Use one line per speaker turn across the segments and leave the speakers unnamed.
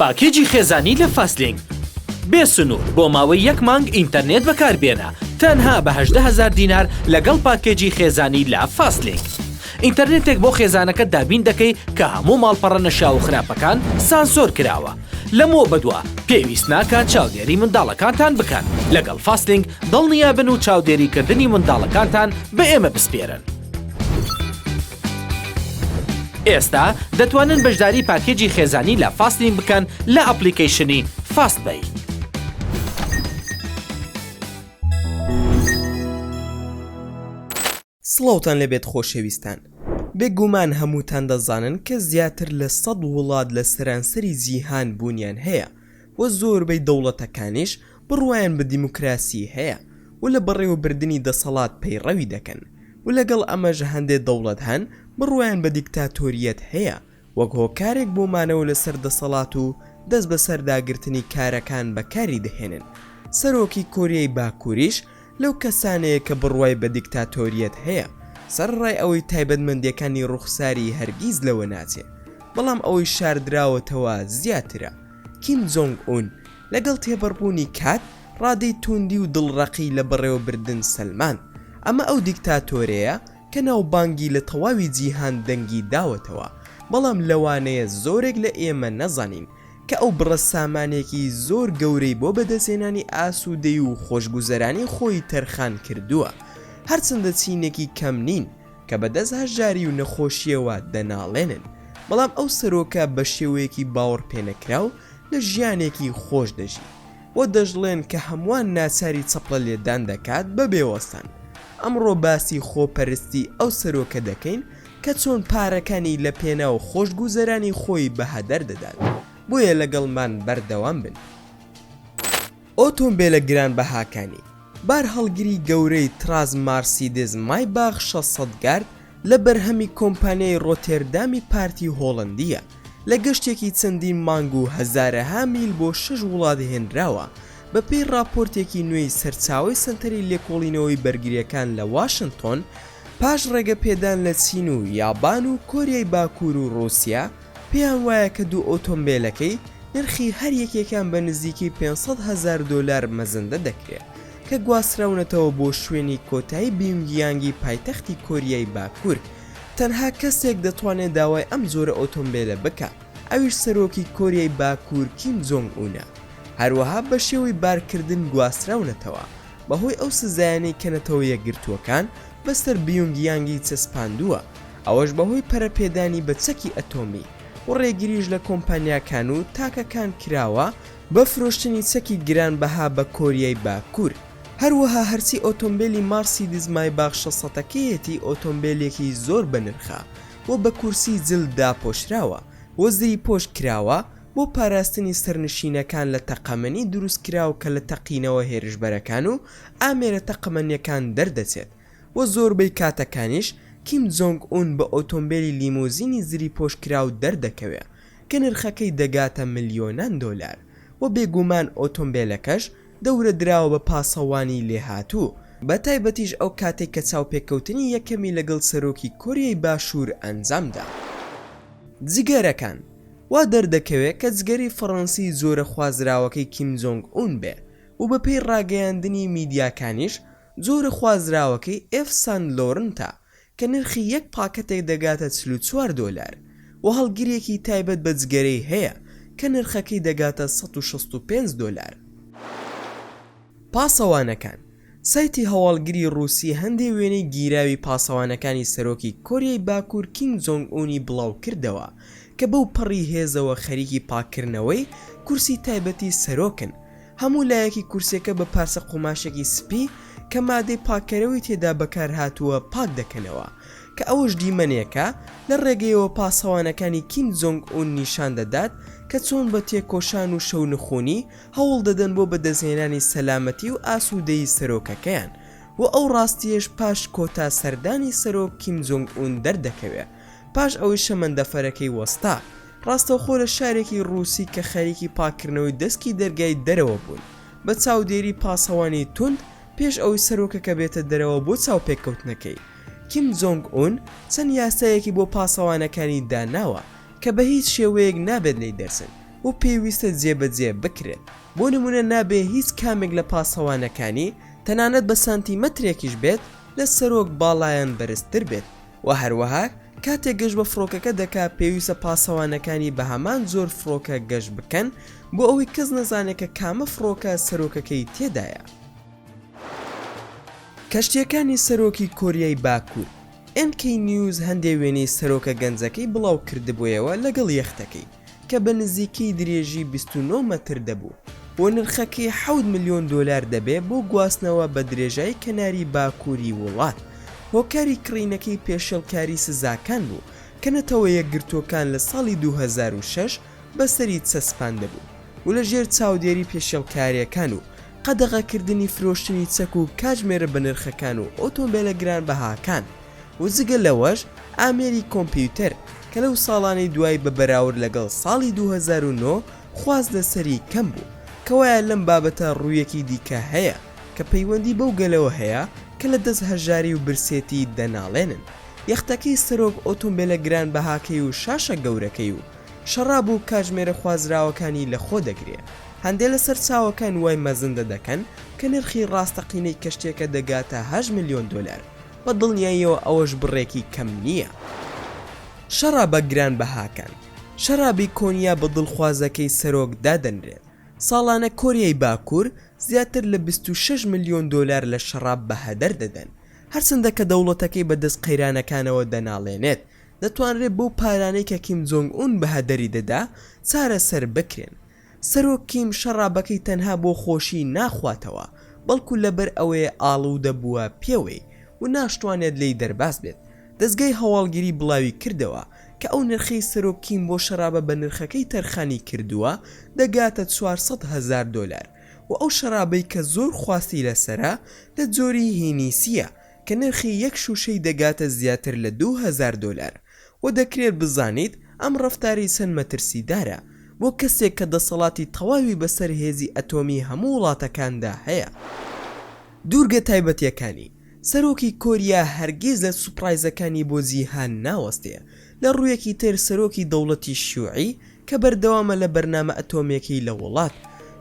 پاکێجی خێزانی لە فاستلینک بێ سنوور بۆ ماوەی یەک مانگ ئینتەرنێت بەکاربێنە تەنها بە 18 هەزار دینار لەگەڵ پاکێجی خێزانی لە فاستلینک ئینتەرنێتێک بۆ خێزانەکەت دابین دەکەی کە هەموو ماڵپەڕە نەشیاو و خراپەکان سانسۆر کراوە لەمەوە بەدوا پێویست ناکات چاودێری منداڵەکانتان بکەن لەگەڵ فاستلینک دڵنیابن و چاودێریکردنی منداڵەکانتان بە ئێمە بسپێرن. ئێستا دەتوانن بەشداری پاکێجی خێزانی لە فاستلینک بکەن لە ئەپلیکەیشنی فاست پەی.
سڵاوتان لێبێت خۆشەویستان بێگومان هەمووتان دەزانن کە زیاتر لە سەد وڵات لە سەرانسەری جیهان بوونیان هەیە و زۆربەی دەوڵەتەکانیش بڕوایان بە دیموکراسی هەیە و لە بەڕێوەبردنی دەسەڵات پەیڕەوی دەکەن و لەگەڵ ئەمەش هەندێ دەوڵەت هەن بڕوایان بە دیکتاتۆریەت هەیە وەک هۆکارێک بۆ مانەوە لەسەر دەسەڵات و دەست بەسەرداگرتنی کارەکان بەکاری دەهێنن، سەرۆکی کۆریای باکوریش لەو کەسانەیە کە بڕوای بە دیکتاتۆریەت هەیە، سەرەڕای ئەوەی تایبەتمەندیەکانی ڕوخساری هەرگیز لەوە ناچێ، بەڵام ئەوەی شاردراوەتەوە زیاترە. کیم جۆنگ ئون لەگەڵ تێپەڕبوونی کات ڕادەی تووندی و دڵڕەقی لە بەڕێوەبردن سەلماند، ئەمە ئەو دیکتاتۆرەیە کە ناوبانگی لە تەواوی جیهان دەنگی داوەتەوە، بەڵام لەوانەیە زۆرێک لە ئێمە نەزانین کە ئەو بڕە سامانێکی زۆر گەورەی بۆ بەدەستهێنانی ئاسوودەی و خۆشگوزەرانی خۆی تەرخان کردووە، هەرچەندە چینێکی کەم نین کە بەدەست هەژاری و نەخۆشییەوە دەناڵێنن، بەڵام ئەو سەرۆکە بە شێوەیەکی باوەڕپێنەکراو لە ژیانێکی خۆش دەژی. و دەشڵێن کە هەمووان ناچاری چەپڵە لێدان دەکات بە بێ وەستان. ئەمڕۆ باسی خۆپەرستی ئەو سەرۆکە دەکەین کە چۆن پارەکانی لە پێناو خۆشگوزەرانی خۆی بە هەدەر دەدات. بۆیە لەگەڵمان بەردەوام بن. ئۆتۆمبێلە گرانبەهاکانی بارهەڵگری گەورەی تراز مارسیدس مایباخ 600 گارد لە بەرهەمی کۆمپانیای ڕۆتێردامی پارتی هۆڵەندییە، لە گەشتێکی چەندین مانگ و هەزارەها میل بۆ شەش وڵات هێنراوە، بەپێی ڕاپۆرتێکی نوێی سەرچاوەی سەنتەری لێکۆڵینەوەی بەرگرییەکان لە واشنتۆن، پاش ڕێگەپێدان لە چین و یابان و کۆریای باکوور و ڕووسیا، پێیان وایە کە دوو ئۆتۆمبێلەکەی نرخی هەر یەکێکیان بە نزیکەی 500 هەزار دۆلار مەزەندە دەکرێت کە گواستراونەتەوە بۆ شوێنی کۆتایی بیونگیانگی پایتەختی کۆریای باکوور. تەنها کەسێک دەتوانێت داوای ئەم جۆرە ئۆتۆمبێلە بکات ئەویش سەرۆکی کۆریای باکوور کیم جۆنگ ئونە. هەروەها بەشێوەی بارکردن گواستراونەتەوە بەهۆی ئەو سزایانەی کە نەتەوە یەکگرتووەکان بەسەر بیونگیانگی چەسپاندووە ئەوەش بەهۆی پەرەپێدانی بە چەکی ئەتۆمی و ڕێگریش لە کۆمپانیاکان و تاکەکان کراوە بە فرۆشتنی چەکی گرانبەها بە کۆریای باکوور. هەروەها هەرچی ئۆتۆمبێلی مارسیدس مایباخ شەسەتەکەیەتی ئۆتۆمبێلێکی زۆر بەنرخە و بە کورسی جلد داپۆشراوە و زریپۆش کراوە بۆ پاراستنی سەرنشینەکان لە تەقەمەنی دروستکراو کە لە تەقینەوە هێرشبەرەکان و ئامێرە تەقەمەنیەکان دەردەچێت و زۆربەی کاتەکانیش کیم جۆنگ ئون بە ئۆتۆمبێلی لیمۆزینی زریپۆشکراو دەردەکەوێ کە نرخەکەی دەگاتە ملیۆنان دۆلار و بێگومان ئۆتۆمبێلەکەش دەورە دراوە بە پاسەوانی لێهاتوو بە تایبەتیش ئەو کاتەی کە چاوپێکەوتنی یەکەمی لەگەڵ سەرۆکی کۆریای باشوور ئەنجامدا. جگەرەکان، وا دەردەکەوێ کە جگەرەی فەڕەنسی جۆرە خوازراوەکەی کیم جۆنگ ئون بێ و بەپێی ڕاگەیاندنی میدیاکانیش جۆرە خوازراوەکەی ئێف سان لۆرنتە کە نرخی یەک پاکەتێک دەگاتە 44 دۆلار و هەڵگرێکی تایبەت بە جگەرەی هەیە کە نرخەکەی دەگاتە 165 دۆلار. پاسەوانەکان، سایتی هەواڵگری ڕووسی هەندێ وێنەی گیراوی پاسەوانەکانی سەرۆکی کۆریای باکوور کیم جۆنگ ئونی بڵاوکردەوە کە بەو پەڕی هێزەوە خەریکی پاککردنەوەی کورسی تایبەتی سەرۆکن هەموو لایەکی کورسیەکە بە پارچە قوماشێکی سپی کە مادەی پاککەرەوەی تێدا بەکارهاتووە پاک دەکەنەوە، کە ئەوەش دیمەنێکە لە ڕێگەیەوە پاسەوانەکانی کیم جۆنگ ئون نیشان دەدات کە چۆن بە تێکۆشان و شەونخونی هەوڵ دەدەن بۆ بەدەستهێنانی سەلامەتی و ئاسوودەیی سەرۆکەکەیان و ئەو ڕاستیەش پاش کۆتا سەردانی سەرۆک کیم جۆنگ ئون دەردەکەوێ پاش ئەوەی شەمەندەفەرەکەی وەستا ڕاستەوخۆ لە شارێکی ڕووسی کە خەریکی پاککردنەوەی دەسکی دەرگای دەرەوە بوون بە چاودێری پاسەوانی توند پێش ئەوەی سەرۆکەکە بێتە دەرەوە بۆ چاوپێکەوتنەکەی. کیم جۆنگ ئون چەند یاسایەکی بۆ پاسەوانەکانی داناوە کە بە هیچ شێوەیەک نابێت لێی دەرچن. و پێویستە جێبەجێ بکرێت، بۆ نمونە نابێ هیچ کامێک لە پاسەوانەکانی تەنانەت بە سانتیمەترێکیش بێت لە سەرۆک باڵایان بەرزتر بێت و هەروەها کاتێک گەشت بە فڕۆکەکە دەکا پێویستە پاسەوانەکانی بە هەمان جۆر فڕۆکە گەشت بکەن بۆ ئەوەی کەس نەزانێ کە کامە فڕۆکە سەرۆکەکەی تێدایە. کەشتیەکانی سەرۆکی کۆریای باکوور. NK News هەندێ وێنەی سەرۆکە گەنجەکەی بڵاو کردبوویەوە لەگەڵ یەختەکەی کە بە نزیکەی درێژی 29 مەتر دەبوو و نرخەکەی حەوت ملیۆن دۆلار دەبێ بۆ گواستنەوە بە درێژای کەناری باکووری وڵات. هۆکاری کڕینەکەی پێشێڵکاری سزاکان بوو کە نەتەوە یەکگرتووەکان لە ساڵی 2006 بەسەری چەسپاندبوو و لە ژێر چاودێری پێشێڵکارییەکان و قەدەغەکردنی فرۆشتنی چەک و کاتژمێرە بەنرخەکان و ئۆتۆمبێلە گرانبەهاکان و جگە لەوەش ئامێری کۆمپیوتەر کە لەو ساڵانەی دوای بە بەراورد لەگەڵ ساڵی 2009 خواست لەسەری کەم بوو کەوایە لەم بابەتە ڕوویەکی دیکە هەیە کە پەیوەندی بەو گەلەوە هەیە کە لە دەست هەژاری و برسێتی دەناڵێنن یەختەکەی سەرۆک ئۆتۆمبێلە گرانبەهاکەی و شاشە گەورەکەی و شەڕاب و کاتژمێرە خوازراوەکانی لەخۆ دەگرێ. هەندێ لە سەرچاوەکان وای مەزندە دەکەن کە نرخی ڕاستەقینەی کەشتیەکە دەگاتە هەشت ملیۆن دۆلار، بە دڵنیاییەوە ئەوەش بڕێکی کەم نییە. شەڕابە گرانبەهاکان، شەرابی کۆنیا بە دڵخوازەکەی سەرۆک دادەنرێت. ساڵانە کۆریای باکوور زیاتر لە 26 ملیۆن دۆلار لە شەڕاب بەهەدەر دەدەن، هەرچەندە کە دەوڵەتەکەی بەدەست قەیرانەکانەوە دەناڵێنێت، دەتوانرێت بەو پارانەی کە کیم جۆنگ ئون بەهەدەری دەدا چارەسەر بکرێن. سەرۆک کیم شەڕابەکەی تەنها بۆ خۆشی ناخواتەوە، بەڵکو لەبەر ئەوەیە ئاڵوودە بووە پێوەی و ناشتوانێت لێی دەرباز بێت. دەزگای هەواڵگری بڵاوی کردەوە کە ئەو نرخەی سەرۆک کیم بۆ شەرابە بەنرخەکەی تەرخانی کردووە دەگاتە 400 هەزار دۆلار و ئەو شەرابەی کە زۆر خواستی لەسەرە لە جۆری هینیسییە کە نرخی یەک شوشەی دەگاتە زیاتر لە 2000 دۆلار و دەکرێت بزانیت ئەم ڕەفتارەی چەند مەترسیدارە بۆ کەسێک کە دەسەڵاتی تەواوی بەسەر هێزی ئەتۆمی هەموو وڵاتەکاندا هەیە. دوورگە تایبەتیەکانی سەرۆکی کۆریا هەرگیز لە سوپرایزەکانی بۆ جیهان ناوەستێ، لە ڕوویەکی تر سەرۆکی دەوڵەتی شیوعی کە بەردەوامە لە بەرنامە ئەتۆمیەکەی لە وڵات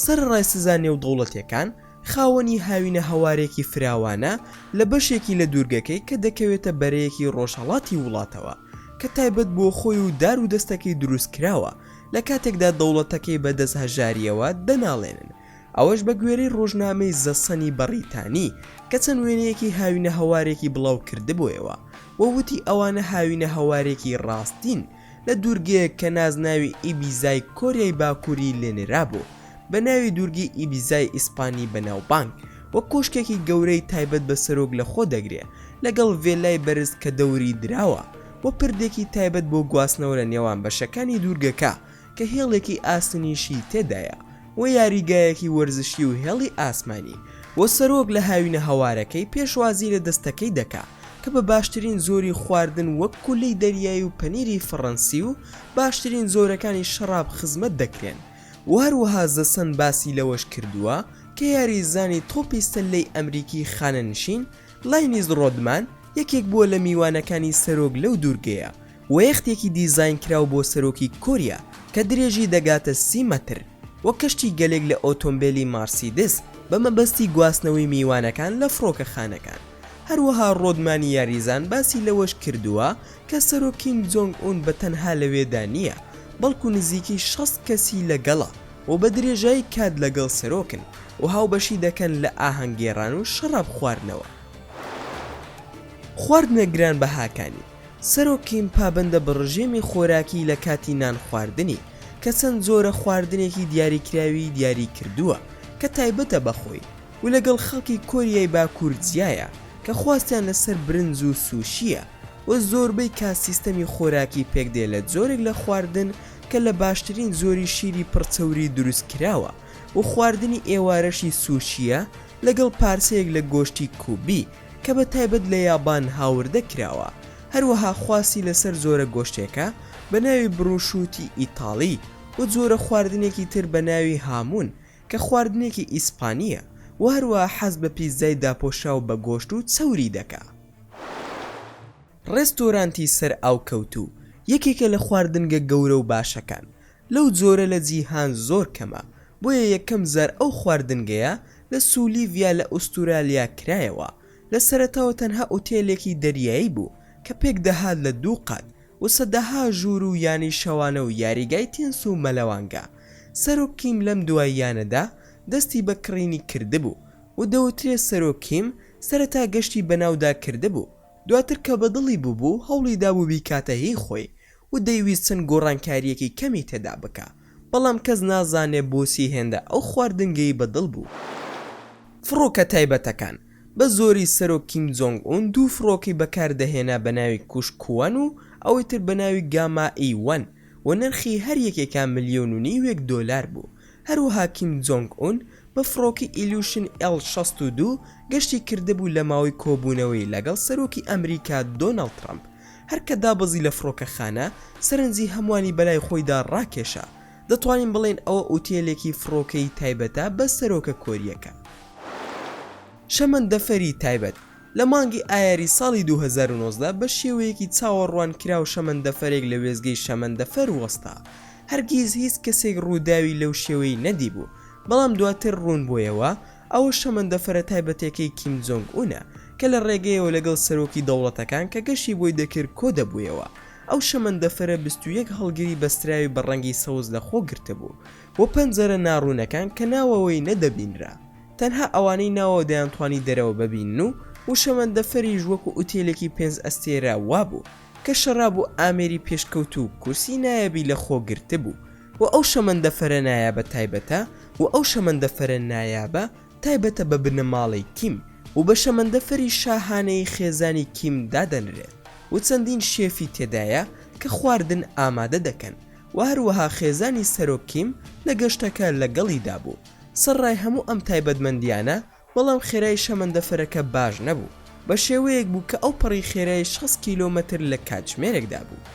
سەرەڕای سزا نێودەوڵەتیەکان، خاوەنی هاوینە هەوارێکی فراوانە لە بەشێکی لە دوورگەکەی کە دەکەوێتە بەرەیەکی ڕۆژهەڵاتی وڵاتەوە کە تایبەت بۆ خۆی و دار و دەستەکەی دروست کراوە لە کاتێکدا دەوڵەتەکەی بە دەست هەژارییەوە دەناڵێنن ئەوەش بە گوێرەی ڕۆژنامەی زە سەنی بەڕیتانی کە چەند وێنەیەکی هاوینە هەوارێکی بڵاو کردبۆیەوە و وتی ئەوانە هاوینە هەوارێکی ڕاستین لە دوورگەیەک کە نازناوی ئیبیزای کۆریای باکووری لێنرابوو بە ناوی دوورگەی ئیبیزای ئیسپانی بەناوبانگ و کۆشکێکی گەورەی تایبەت بە سەرۆک لەخۆ دەگرێ لەگەڵ ڤێلای بەرز کە دەوری دراوە و پردێکی تایبەت بۆ گواستنەوە لە نێوان بەشەکانی دوورگەکە کە هێڵێکی ئاسنیشی تێدایە و یاریگایەکی وەرزشی و هێڵی ئاسمانی و سەرۆک لە هاوینە هەوارەکەی پێشوازی لە دەستەکەی دەکا کە بە باشترین جۆری خواردن وەک کولەی دەریایی و پەنیری فەڕەنسی و باشترین جۆرەکانی شەڕاب خزمەت دەکرێن و هەروەها زە سەن باسی لەوەش کردووە کە یاریزانی تۆپی سەللەی ئەمریکی خانەنشین لاینیز ڕۆدمان یەکێک بووە لە میوانەکانی سەرۆک لەو دوورگەیە و یەختێکی دیزاینکراو بۆ سەرۆکی کۆریا کە درێژی دەگاتە 30 مەتر و کەشتی گەلێک لە ئۆتۆمبێلی مارسیدس بە مەبەستی گواستنەوەی میوانەکان لە فڕۆکەخانەکان. هەروەها ڕۆدمانی یاریزان باسی لەوەش کردووە کە سەرۆک کیم جۆنگ ئون بە تەنها لەوێدا نییە، بەڵکو نزیکەی 60 کەسی لەگەڵە و بە درێژایی کات لەگەڵ سەرۆکن و هاوبەشی دەکەن لە ئاهەنگگێڕان و شەڕاب خواردنەوە. خواردنە گرانبەهاکانی سەرۆک کیم پابەندە بە ڕژێمی خۆراکی لە کاتی نان خواردنی، کە چەند جۆرە خواردنێکی دیاریکراوی دیاری کردووە کە تایبەتە بە خۆی و لەگەڵ خەڵکی کۆریای باکوور جیایە کە خواستیان لەسەر برنج و سوشییە و زۆربەی کات سیستەمی خۆراکی پێکدێ لە جۆرێک لە خواردن کە لە باشترین جۆری شیری پڕ چەوری دروست کراوە و خواردنی ئێوارەشی سوشییە لەگەڵ پارچەیەک لە گۆشتی کوبی کە بە تایبەت لە یابان هاوردە کراوە، هەروەها خواستی لەسەر جۆرە گۆشتێکە بە ناوی بڕوشوتی ئیتاڵی و جۆرە خواردنێکی تر بە ناوی هامون کە خواردنێکی ئیسپانییە و هەروەها حەز بە پیتزای داپۆشراو بە گۆشت و چەوری دەکا. ڕێستۆرانتی سەر ئاوکەوتوو یەکێکە لە خواردنگە گەورە و باشەکان. لەو جۆرە لە جیهان زۆر کەمە، بۆیە یەکەم جار ئەو خواردنگەیە لە سولیڤیا لە ئوستورالیا کرایەوە. لە سەرەتاوە تەنها ئوتێلێکی دەریایی بوو کە پێکدەهات لە دوو قات و سەدەها ژوور و یانەی شەوانە و یاریگای تێنس و مەلەوانگە. سەرۆک کیم لەم دواییانەدا دەستی بە کڕینی کردبوو و دەوترێ سەرۆک کیم سەرەتا گەشتی بەناودا کردبوو، دواتر کە بەدڵی بووبوو هەوڵی دابوو بیکاتە هی خۆی و دەیویست چەند گۆڕانکارییەکی کەمی تێدا بکا، بەڵام کەس نازانێ بۆچی هێندە ئەو خواردنگەی بەدڵ بوو. فڕۆکە تایبەتەکان، بە زۆری سەرۆک کیم جۆنگ ئون دوو فڕۆکەی بەکار دەهێنا بە ناوی کوش کوەن و ئەوەی تر بە ناوی گاما ئی وەن و نرخی هەر یەکێکیان ملیۆن و نیوێک دۆلار بوو. هەروەها کیم جۆنگ ئون بە فڕۆکەی ئیلیوشن ئێڵ 62 گەشتی کردبوو لە ماوەی کۆبوونەوەی لەگەڵ سەرۆکی ئەمریکا دۆناڵد ترەمپ. هەر کە دابەزی لە فڕۆکەخانە، سەرنجی هەمووانی بەلای خۆیدا ڕاکێشا. دەتوانین بڵێین ئەوە ئوتێلێکی فڕۆکەی تایبەتە بە سەرۆکە کۆرییەکە. شەمەندەفەری تایبەت، لە مانگی ئایاری ساڵی 2019 بە شێوەیەکی چاوەڕوانکراو شەمەندەفەرێک لە وێستگەی شەمەندەفەر وەستا. هەرگیز هیچ کەسێک ڕووداوی لەو شێوەی نەدیبوو، بەڵام دواتر ڕوون بۆیەوە ئەوە شەمەندەفەرە تایبەتەکەی کیم جۆنگ ئونە کە لە ڕێگەیەوە لەگەڵ سەرۆکی دەوڵەتەکان کە گەشتی بۆی دەکرد کۆدەبوویەوە. ئەو شەمەندەفەرە 21 هەڵگری بەستراوی بە ڕەنگی سەوز لەخۆ گرتبوو و پەنجەرە ناڕوونەکان کە ناوەوەی نەدەبینرا. تەنها ئەوانەی ناوەوە دەیانتوانی دەرەوە ببینن و و شەمەندەفەریش وەکو ئوتێلێکی پێنج ئەستێرە وابوو کە شەراب و ئامێری پێشکەوتوو و کورسی نایابی لە خۆ گرتبوو و ئەو شەمەندەفەرە نایابە تایبەتە و ئەو شەمەندەفەرە نایابە تایبەتە بە بنەماڵەی کیم و بە شەمەندەفەری شاهانەیی خێزانی کیم دادەنرێت و چەندین شێفی تێدایە کە خواردن ئامادە دەکەن و هەروەها خێزانی سەرۆک کیم لە گەشتەکە لەگەڵیدا بوو. سەرڕای هەموو ئەم تایبەتمەندییانە، بەڵام خێرایی شەمەندەفەرەکە باش نەبوو، بە شێوەیەک بوو کە ئەوپەڕی خێرایی 60 کیلۆمەتر لە کاتژمێرێکدا بوو.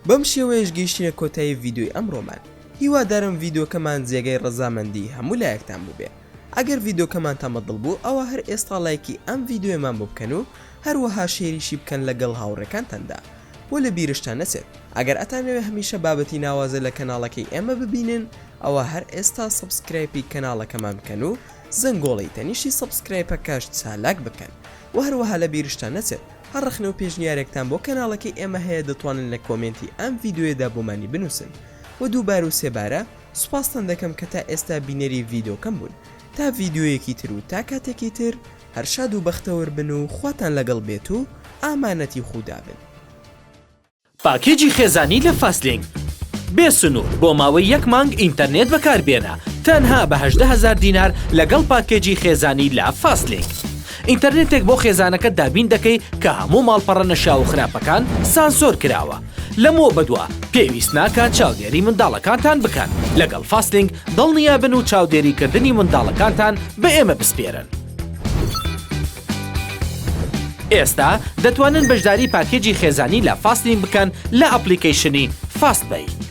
بەم شێوەیەش گەیشتینە کۆتایی ڤیدیۆی ئەمڕۆمان، هیوادارم ڤیدیۆکەمان جێگای ڕەزامەندی هەموو لایەکتان بووبێ. ئەگەر ڤیدیۆکەمانتان بە دڵ بوو ئەوا هەر ئێستا ڵایکی ئەم ڤیدیۆیەمان بۆ بکەن و هەروەها share یشی بکەن لەگەڵ هاوڕێکانتاندا. وە لە بیرشتان نەچێت ئەگەر ئەتانەوێ هەمیشە بابەتی ناوازە لە کەناڵەکەی ئێمە ببینن ئەوا هەر ئێستا subscribe ی کەناڵەکەمان بکەن و زەنگۆڵەی تەنیشتی subscribe ەکەش چالاک بکەن وە هەروەها لە بیرشتان نەچێت هەر ڕەخنە و پێشنیارێکتان بۆ کەناڵەکەی ئێمە هەیە دەتوانن لە comment ی ئەم ڤیدیۆیەدا بۆمانی بنوسن وە دووبارە و سێبارە سوپاستان دەکەم کە تا ئێستا بینەری ڤیدۆکەم بوون تا ڤیدیۆیەکی تر و تا کاتێکی تر هەر شاد و بەختەوەر بن و خواتان لەگەڵ بێت و ئامانەتی خودا بن.
پاکێجی خێزانی لە فاستلینک بێ سنوور بۆ ماوەی یەک مانگ ئینتەرنێت بەکاربێنە تەنها بە 18 هەزار دینار لەگەڵ پاکێجی خێزانی لە فاستلینک ئینتەرنێتێک بۆ خێزانەکەت دابین دەکەی کە هەموو ماڵپەڕە نەشیاو و خراپەکان سانسۆر کراوە لەمەوە بەدوا پێویست ناکات چاودێری منداڵەکانتان بکەن لەگەڵ فاستلینک دڵنیابن و چاودێریکردنی منداڵەکانتان بە ئێمە بسپێرن. ئێستا دەتوانن بەشداری پاکێجی خێزانی لە فاستلینک بکەن لە ئەپڵیکەیشنی فاست پەی.